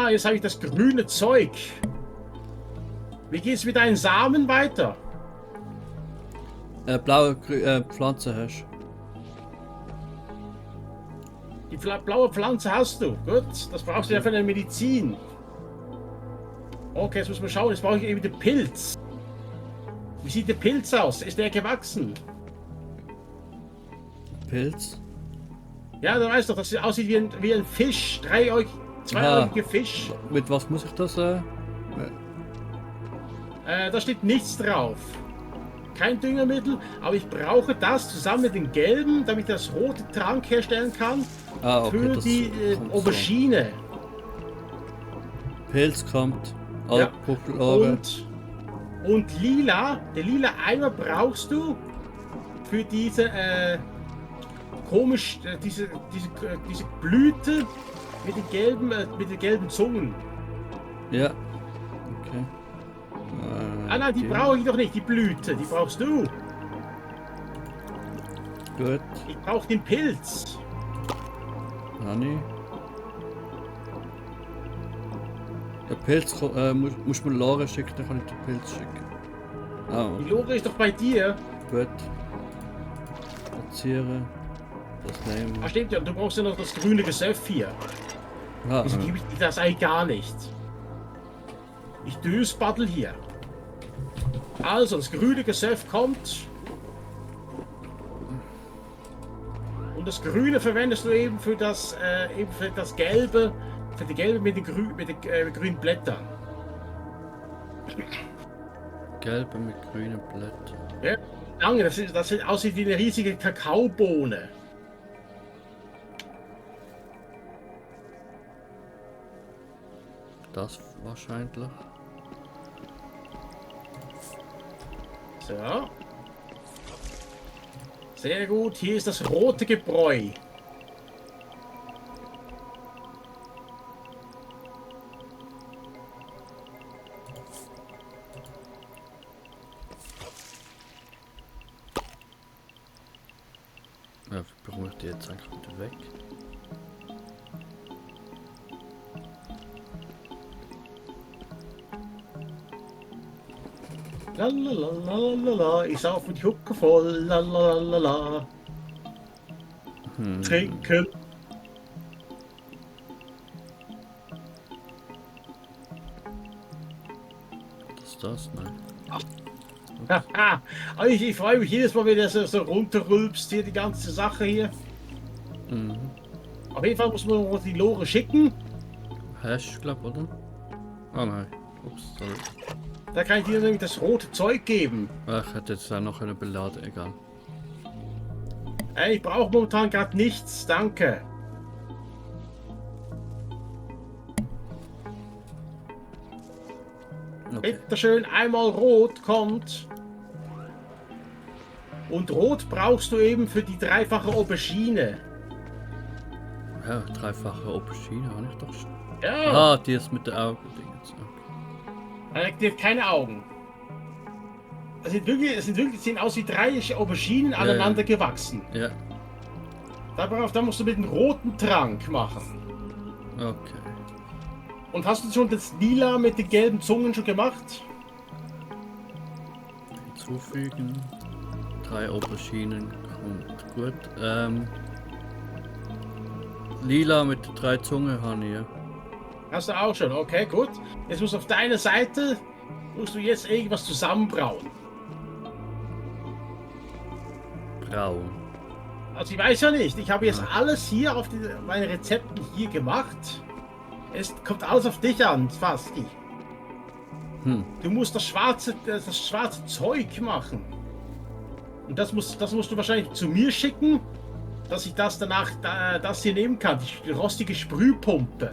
Ah, jetzt habe ich das grüne Zeug. Wie geht's mit deinen Samen weiter? Blaue Pflanze hast. Die blaue Pflanze hast du. Gut, das brauchst du ja für deine Medizin. Okay, jetzt müssen wir schauen. Jetzt brauche ich eben den Pilz. Wie sieht der Pilz aus? Ist der gewachsen? Pilz? Ja, du weißt doch, das aussieht wie ein Fisch. Zweiäugiger Fisch. Mit was muss ich das? Da steht nichts drauf. Kein Düngermittel, aber ich brauche das zusammen mit den gelben, damit ich das rote Trank herstellen kann. Okay, für die Aubergine. So. Pilz kommt. Ja. Puckelore. Und lila, der lila Eimer brauchst du für diese diese Blüte mit den gelben Zungen. Ja. Okay. Nein, die brauche ich doch nicht, die Blüte, die brauchst du. Gut. Ich brauche den Pilz. Honey. Der Pilz muss man Lore schicken, dann kann ich den Pilz schicken. Die Lore ist doch bei dir. Gut. Platziere. Das nehmen. Ah, stimmt ja, du brauchst ja noch das grüne Gesöff hier. Wieso gebe ich dir das eigentlich gar nicht? Ich dösbaddel hier. Also, das grüne Gesöff kommt. Und das Grüne verwendest du eben für das Gelbe. Für die Gelbe mit den grünen Blättern. Gelbe mit grünen Blättern. Ja, danke, das sieht aussieht wie eine riesige Kakaobohne. Das wahrscheinlich. So. Sehr gut, hier ist das rote Gebräu. Ja, wie beruhige ich die jetzt einfach wieder weg? Lalalala, ich sauf die Hucke voll. Lalalala. Trinken. Was ist das? Nein. Haha, ich freue mich jedes Mal, wenn du so runterrülpst hier, die ganze Sache hier. Mhm. Auf jeden Fall muss man noch die Lore schicken. Hash, glaub, oder? Ah nein. Ups, sorry. Da kann ich dir nämlich das rote Zeug geben. Ach, ich hätte jetzt auch noch eine beladen, egal. Ich brauche momentan gerade nichts, danke. Okay. Bitteschön, einmal rot kommt. Und rot brauchst du eben für die dreifache Aubergine. Ja, dreifache Aubergine habe ich doch schon. Ja. Ah, die ist mit der Augen. Die hat keine Augen. Es sehen aus wie drei Auberginen aneinander gewachsen. Ja. Da musst du mit dem roten Trank machen. Okay. Und hast du schon das Lila mit den gelben Zungen schon gemacht? Hinzufügen. 3 Auberginen. Kommt gut. Lila mit 3 Zungen habe ich, ja. Hast du auch schon, okay, gut. Jetzt musst du auf deiner Seite jetzt irgendwas zusammenbrauen. Braun. Also ich weiß ja nicht, ich habe jetzt alles hier auf meine Rezepten hier gemacht. Es kommt alles auf dich an, Fasti. Du musst das schwarze Zeug machen. Und das musst du wahrscheinlich zu mir schicken, dass ich das danach das hier nehmen kann, die rostige Sprühpumpe.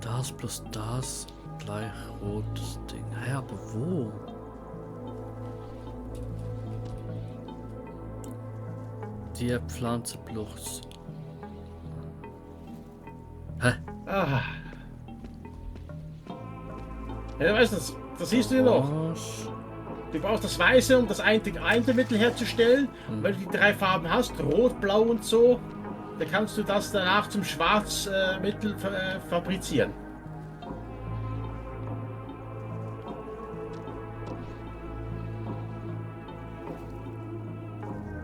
Das plus das gleich rotes Ding. Hä, aber wo? Die Pflanze plus. Hä? Ah. Ja, weißt du, das siehst du ja noch. Was? Du brauchst das Weiße, um das Einzelmittel herzustellen. Und wenn du die 3 Farben hast, Rot, Blau und so, dann kannst du das danach zum Schwarzmittel fabrizieren.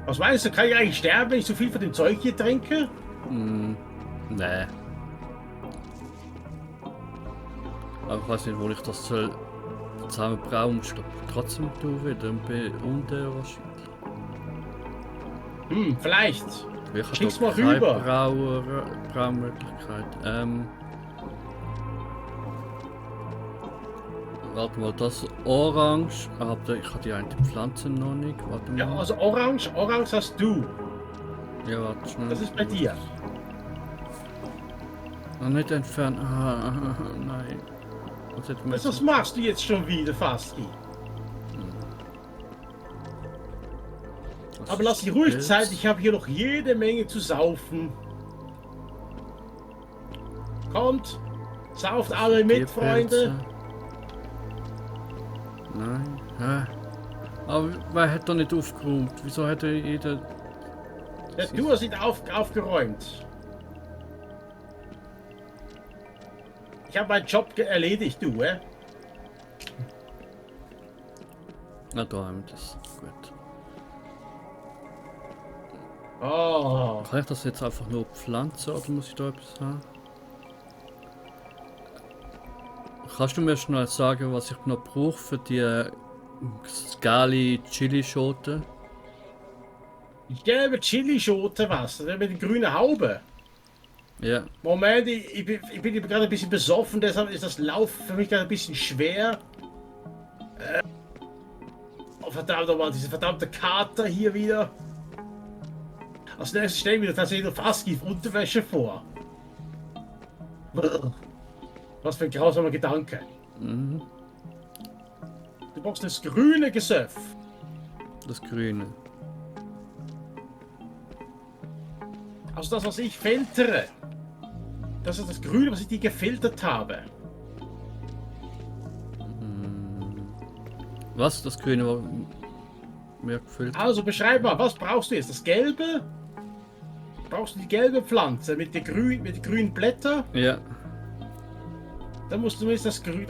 Was meinst du, kann ich eigentlich sterben, wenn ich so viel von dem Zeug hier trinke? Nee. Aber ich weiß nicht, wo ich das soll zusammen brauen muss. Trotzdem du wieder unten wahrscheinlich. Vielleicht. Ich Schick's habe mal keine rüber. Braumöglichkeit. Warte mal, das Orange. Ich habe die eine Pflanze noch nicht. Warte mal. Ja, also Orange hast du. Ja, warte schnell. Das ist bei dir. Noch nicht entfernen. Nein. Was machst du jetzt schon wieder, Fasti? Aber lass dich ruhig Zeit, ich habe hier noch jede Menge zu saufen. Kommt, sauft alle mit, Freunde. Nein. Hä? Aber wer hat doch nicht aufgeräumt? Wieso hätte jeder... Du hast nicht aufgeräumt. Ich habe meinen Job erledigt, du, Na, da haben wir das. Gut. Oh. Kann ich das jetzt einfach nur pflanzen oder muss ich da etwas haben? Kannst du mir schnell sagen, was ich noch brauche für die Scali Chili-Schote? Die gelbe Chilischote, was? Mit der grünen Haube. Ja. Moment, ich bin gerade ein bisschen besoffen, deshalb ist das Laufen für mich gerade ein bisschen schwer. Oh, verdammt nochmal, diese verdammte Kater hier wieder. Als nächstes stellen wir tatsächlich noch Fastgift-Unterwäsche vor. Was für ein grausamer Gedanke. Mhm. Du brauchst das grüne Gesöff. Das Grüne. Also das, was ich filtere. Das ist das Grüne, was ich dir gefiltert habe. Was? Das Grüne war mir gefüllt? Also beschreib mal, was brauchst du jetzt? Das Gelbe? Brauchst du die gelbe Pflanze mit den grünen Blättern? Ja. Dann musst du mir jetzt das grüne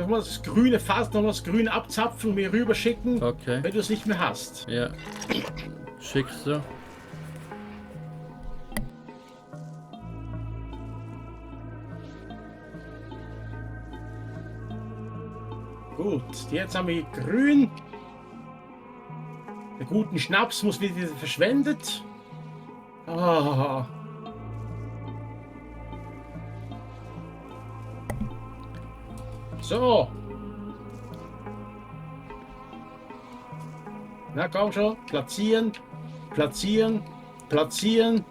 Fass, nochmal das Grüne abzapfen und mir rüberschicken, Okay. wenn du es nicht mehr hast. Ja. Schickst du? Gut, jetzt haben wir grün. Der guten Schnaps muss wieder verschwendet. Ah. So. Na komm schon, platzieren, platzieren, platzieren.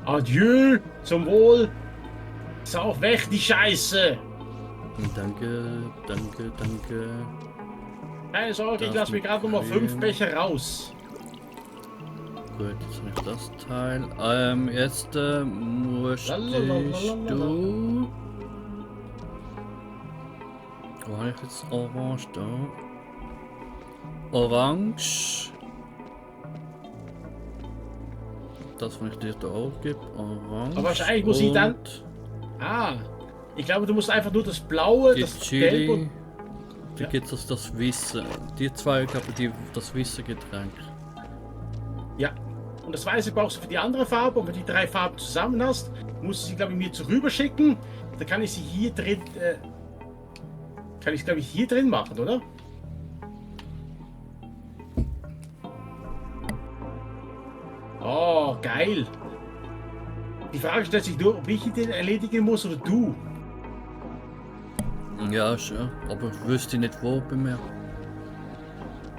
Adieu, zum Wohl. Sauf weg die Scheiße. Danke, danke, danke. Keine Sorge, ich lasse mir gerade noch mal 5 Becher raus. Gut, jetzt habe ich das Teil. Jetzt musst du... Wo habe ich jetzt Orange da? Orange. Das, was ich dir da auch gebe. Orange. Aber wahrscheinlich muss ich dann... Ah, ich glaube, du musst einfach nur das Blaue, die das Chili. Gelb und... Da gibt es das Weiße. Die zwei, glaube ich, das weiße Getränk. Ja. Und das Weiße brauchst du für die andere Farbe. Und wenn du die 3 Farben zusammen hast, musst du sie, glaube ich, mir rüber schicken. Dann kann ich sie hier drin... kann ich, glaube ich, hier drin machen, oder? Oh, geil. Die Frage stellt sich nur, ob ich den erledigen muss oder du. Ja, schon. Aber ich wüsste nicht wo bei mir.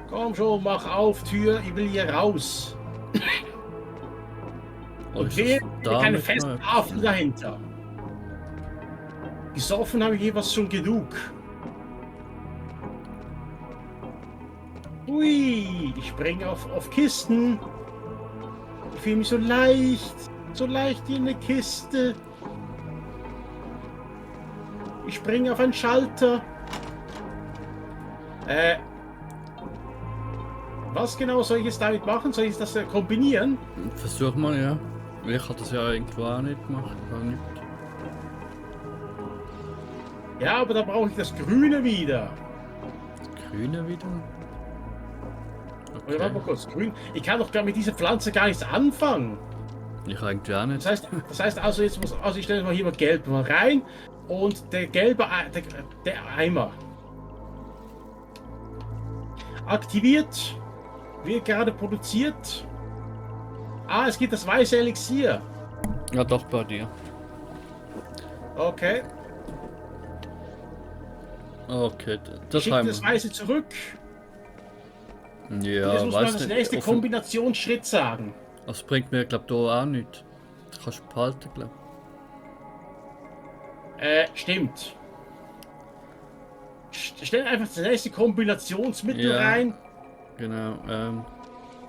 Komm schon, mach auf, Tür, ich will hier raus. Oh, Und wehe, keine festen Hafen dahinter. Gesoffen habe ich jeweils schon genug. Ui, ich springe auf Kisten. Ich fühle mich so leicht in eine Kiste. Ich springe auf einen Was genau soll ich jetzt damit machen? Soll ich das kombinieren? Versuch mal, ja. Ich habe das ja irgendwo auch nicht gemacht. Auch nicht. Ja, aber da brauche ich das Grüne wieder. Das Grüne wieder? Oder warte mal kurz, Grün. Ich kann doch mit dieser Pflanze gar nichts anfangen. Ich eigentlich auch nicht. Das heißt also, jetzt muss, also ich stelle mal hier mal Gelb mal rein und der gelbe der Eimer aktiviert, wird gerade produziert. Ah, es gibt das weiße Elixier. Ja, doch bei dir. Okay. Okay, das Schickt haben das Weiße zurück. Ja, jetzt muss man das nicht. nächste Kombinationsschritt sagen. Das bringt mir, glaube ich, da auch nicht. Das kannst du behalten, glaube ich. Stimmt. Stell einfach das nächste Kombinationsmittel rein. Genau.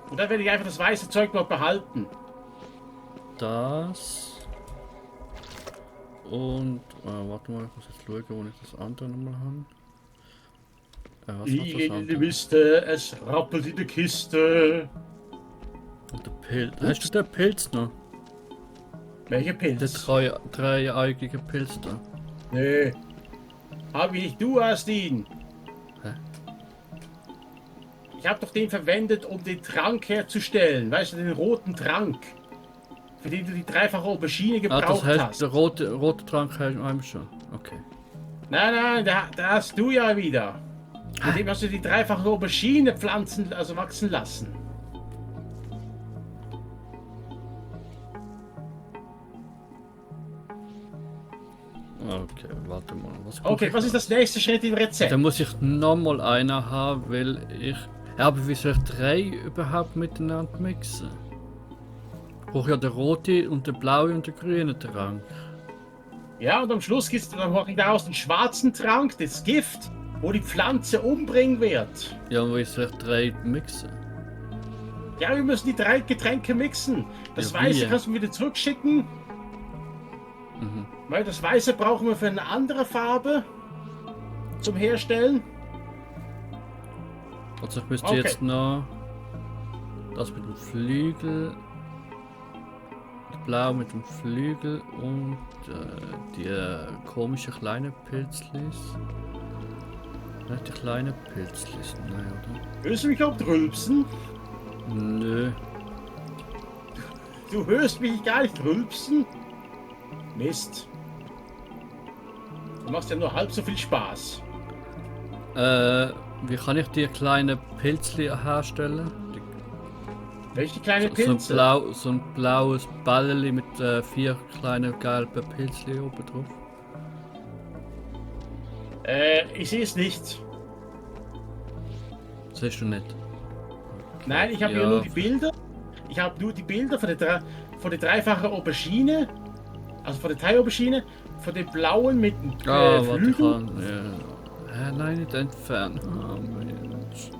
Und dann werde ich einfach das weiße Zeug noch behalten. Das. Und. Warte mal, ich muss jetzt schauen, wo ich das andere nochmal habe. Was ich gehe in die Miste, es rappelt in der Kiste. Und der Pilz. Hast du den Pilz noch? Welcher Pilz? Der dreieugige Pilz da. Nee. Hab ich nicht, du hast ihn. Hä? Ich habe doch den verwendet, um den Trank herzustellen. Weißt du, den roten Trank. Für den du die dreifache Aubergine gebraucht das heißt, hast. Der rote Trank hast du schon. Okay. Nein, da hast du ja wieder. Mit dem hast du die dreifache Aubergine pflanzen, also wachsen lassen. Okay, warte mal. Was ist das nächste Schritt im Rezept? Da muss ich nochmal einer haben, weil ich... Ja, aber wie soll ich 3 überhaupt miteinander mixen? Ich brauche ja den roten und den blauen und den grünen Trank. Ja, und am Schluss mache ich daraus den schwarzen Trank, das Gift, wo die Pflanze umbringen wird. Ja, und wie soll ich 3 mixen? Ja, wir müssen die 3 Getränke mixen. Das Weiße kannst du wieder zurückschicken. Mhm. Weil das Weiße brauchen wir für eine andere Farbe zum Herstellen. Also ich müsste jetzt noch das mit dem Flügel, blau mit dem Flügel und die komischen kleinen Pilzlis. Nicht die kleinen Pilzlis, nein, oder? Hörst du mich auch rülpsen? Nö. Du hörst mich gar nicht rülpsen? Mist. Du machst ja nur halb so viel Spaß. Wie kann ich die kleinen Pilzli herstellen? Welche kleine Pilze? So ein blaues Balleli mit 4 kleinen gelben Pilzli oben drauf. Ich sehe es nicht. Siehst du nicht? Nein, ich habe hier nur die Bilder. Ich habe nur die Bilder von der dreifachen Aubergine. Also von der Thai-Aubergine. Von den blauen mit dem Flügel. Nein, nicht entfernen. Oh, Mensch.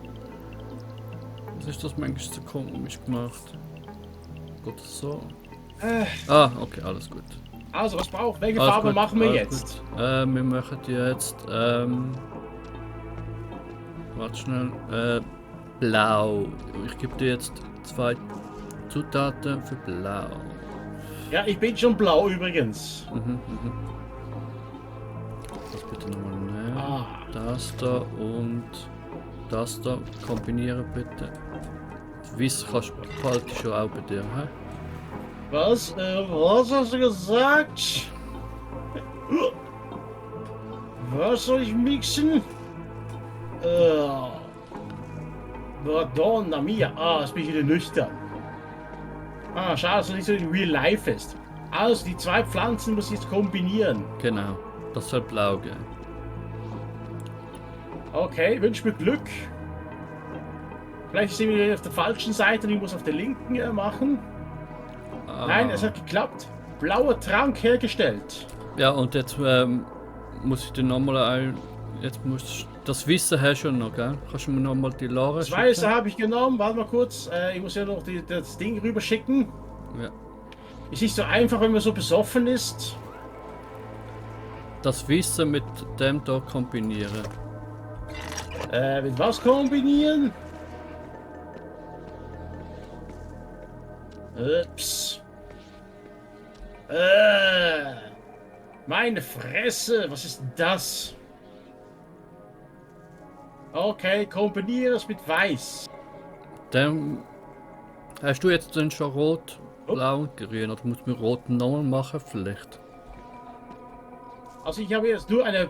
Was ist das manchmal so komisch gemacht? Gut, so. Okay, alles gut. Also, was braucht? Welche Farbe machen wir jetzt? Wir machen jetzt, warte schnell, blau. Ich gebe dir jetzt 2 Zutaten für blau. Ja, ich bin schon blau übrigens. Das bitte nochmal nehmen. Das da und das da kombinieren bitte. Weiss behalte ich schon auch bei dir, hä? Was hast du gesagt? Was soll ich mixen? Madonna mia. Jetzt bin ich wieder nüchtern. Schade, dass es nicht so in Real Life ist. Also, die 2 Pflanzen muss ich jetzt kombinieren. Genau, das soll blau gehen. Okay, wünsche mir Glück. Vielleicht sind wir auf der falschen Seite und ich muss auf der linken machen. Nein, es hat geklappt. Blauer Trank hergestellt. Ja, und jetzt muss ich dir nochmal jetzt muss das Wissen hast du schon noch, gell? Kannst du mir nochmal die Lara Das Weiße habe ich genommen. Warte mal kurz. Ich muss ja noch das Ding rüber schicken. Ja. Ist nicht so einfach, wenn man so besoffen ist. Das Wissen mit dem da kombinieren. Mit was kombinieren? Ups. Meine Fresse, was ist denn das? Okay, kombiniere es mit Weiß. Dann hast du jetzt dann schon rot, blau und grün, oder musst du mit rot nochmal machen vielleicht? Also ich habe jetzt nur eine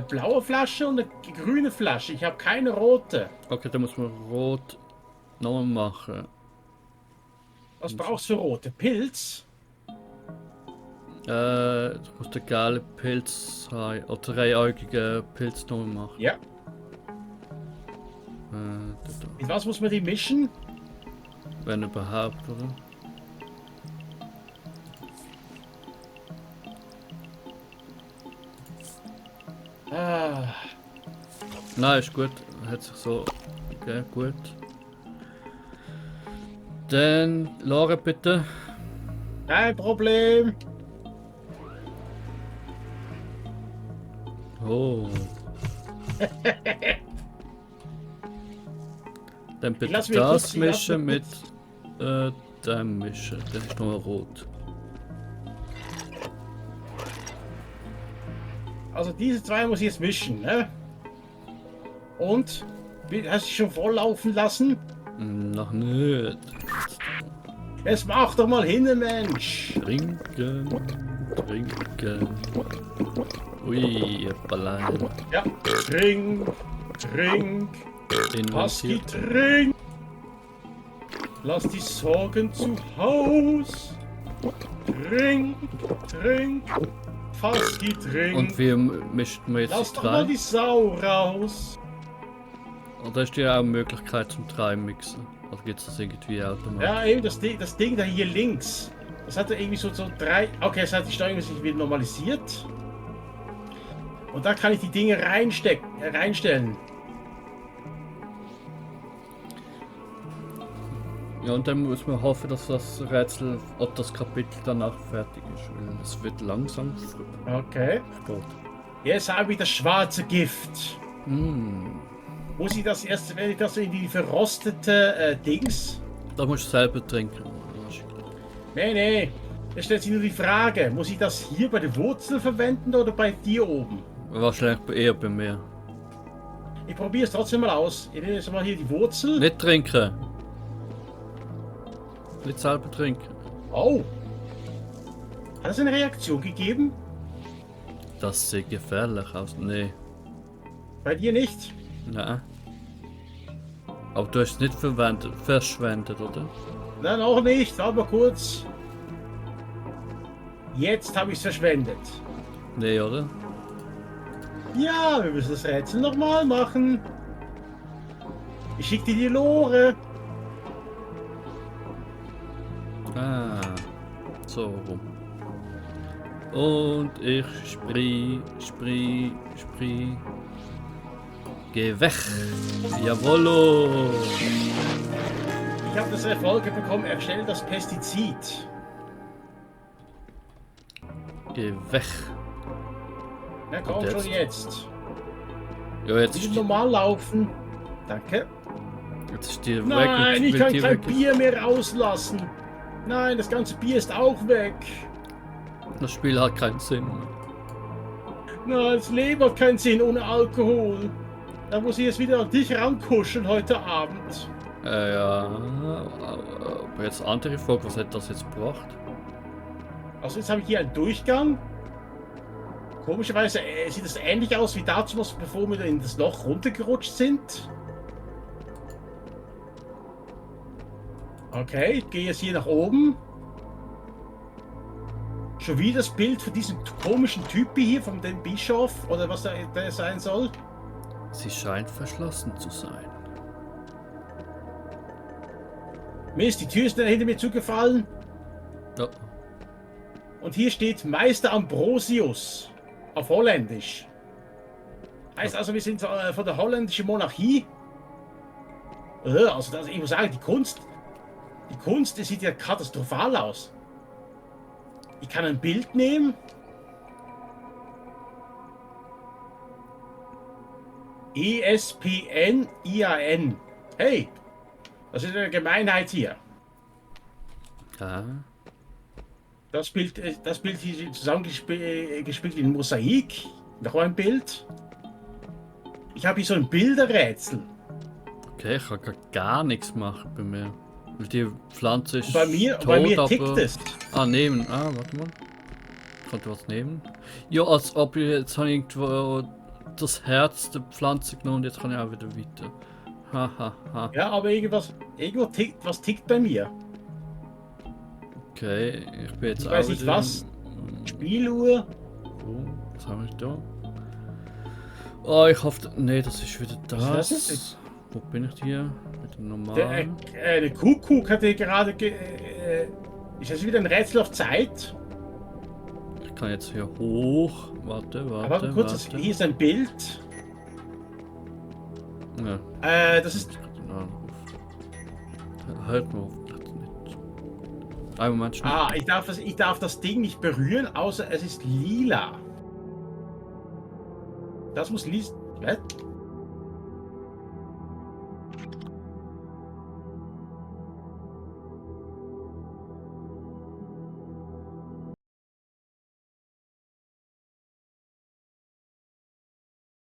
blaue Flasche und eine grüne Flasche. Ich habe keine rote. Okay, dann muss man rot nochmal machen. Was brauchst du für rote? Pilz? Du musst den gelben Pilz haben, oder dreieugigen Pilz nochmal machen. Ja. Da. Mit was muss man die mischen? Wenn überhaupt, oder? Ah. Nein, ist gut. Hat sich so. Okay, gut. Dann, Laura, bitte. Kein Problem. Oh. Dann bitte lass mich das kurz- mischen mit dem mischen. Das ist nur rot. Also diese zwei muss ich jetzt mischen, ne? Und? Hast du dich schon volllaufen lassen? Noch nicht. Es mach doch mal hin, Mensch. Trinken. Ui, Ballein. Ja, trink. Husky, trink. Lass die Sorgen zu Haus. Trink. Husky, trink. Und wie mischt man jetzt Lass die doch mal drei? die Sau raus. Oder ist ja auch eine Möglichkeit zum 3 mixen? Oder geht es das irgendwie automatisch? Ja, eben das Ding da hier links. Das hat ja irgendwie so drei. Okay, es hat die Steuerung sich wieder normalisiert. Und da kann ich die Dinge reinstellen. Ja, und dann muss man hoffen, dass das Rätsel oder das Kapitel danach fertig ist, weil es wird langsam Okay. spät. Jetzt habe ich das schwarze Gift. Mm. Muss ich das erst, wenn ich das in die verrostete Dings? Da musst du selber trinken. Nee. Da stellt sich nur die Frage, muss ich das hier bei der Wurzel verwenden oder bei dir oben? Wahrscheinlich eher bei mir. Ich probiere es trotzdem mal aus. Ich nehme jetzt mal hier die Wurzel. Nicht trinken. Nicht selber trinken. Oh. Hat es eine Reaktion gegeben? Das sieht gefährlich aus. Nee. Bei dir nicht? Nein. Aber du hast es nicht verschwendet, oder? Nein, auch nicht. Warte mal kurz. Jetzt habe ich es verschwendet. Nee, oder? Ja, wir müssen das Rätsel nochmal machen. Ich schicke dir die Lore. Ah. So rum. Und ich spree. Geh weg. Jawollo. Ich habe das Erfolg bekommen. Erstelle das Pestizid. Geh weg. Na komm Und schon jetzt? jetzt. Ja, jetzt Nicht ist normal laufen. Danke. die weg. Nein, ich will kann die kein weg. Bier mehr rauslassen. Nein, das ganze Bier ist auch weg. Das Spiel hat keinen Sinn mehr. Nein, das Leben hat keinen Sinn ohne Alkohol. Da muss ich jetzt wieder an dich rankuscheln heute Abend. Ja, aber jetzt andere Frage, was hat das jetzt gebracht? Also jetzt habe ich hier einen Durchgang. Komischerweise sieht es ähnlich aus wie dazu, bevor wir in das Loch runtergerutscht sind. Okay, ich gehe jetzt hier nach oben. Schon wieder das Bild von diesem komischen Typen hier, von dem Bischof oder was der sein soll. Sie scheint verschlossen zu sein. Mist, die Tür ist hinter mir zugefallen. Ja. Und hier steht Meister Ambrosius. Auf Holländisch. Heißt also, wir sind von der holländischen Monarchie. Also ich muss sagen, die Kunst, die sieht ja katastrophal aus. Ich kann ein Bild nehmen. ESPN IAN. Hey, das ist eine Gemeinheit hier. Ja. Das Bild hier zusammengespielt in Mosaik. Noch ein Bild. Ich habe hier so ein Bilderrätsel. Okay, ich kann gar nichts machen bei mir. Weil die Pflanze ist Bei mir tickt aber... es. Ah, nehmen. Ah, warte mal. Kann ich was nehmen? Ja, als ob ich jetzt habe ich irgendwo das Herz der Pflanze genommen und jetzt kann ich auch wieder weiter. Ha. Ja, aber was tickt bei mir. Okay, ich bin jetzt Ich auch weiß nicht wieder was. Spieluhr. Oh, was haben wir da? Oh, ich hoffe... Nee, das ist wieder Was das. ist das? Wo bin ich hier? Mit dem normalen. Der Kuckuck hatte gerade. Ist das wieder ein Rätsel auf Zeit? Ich kann jetzt hier hoch. Warte. Aber kurz, hier ist ein Bild. Ja, Das ist. Hört mal auf, bitte nicht. Ein Moment schnell. Ah, ich darf das Ding nicht berühren, außer es ist lila. Das muss lila.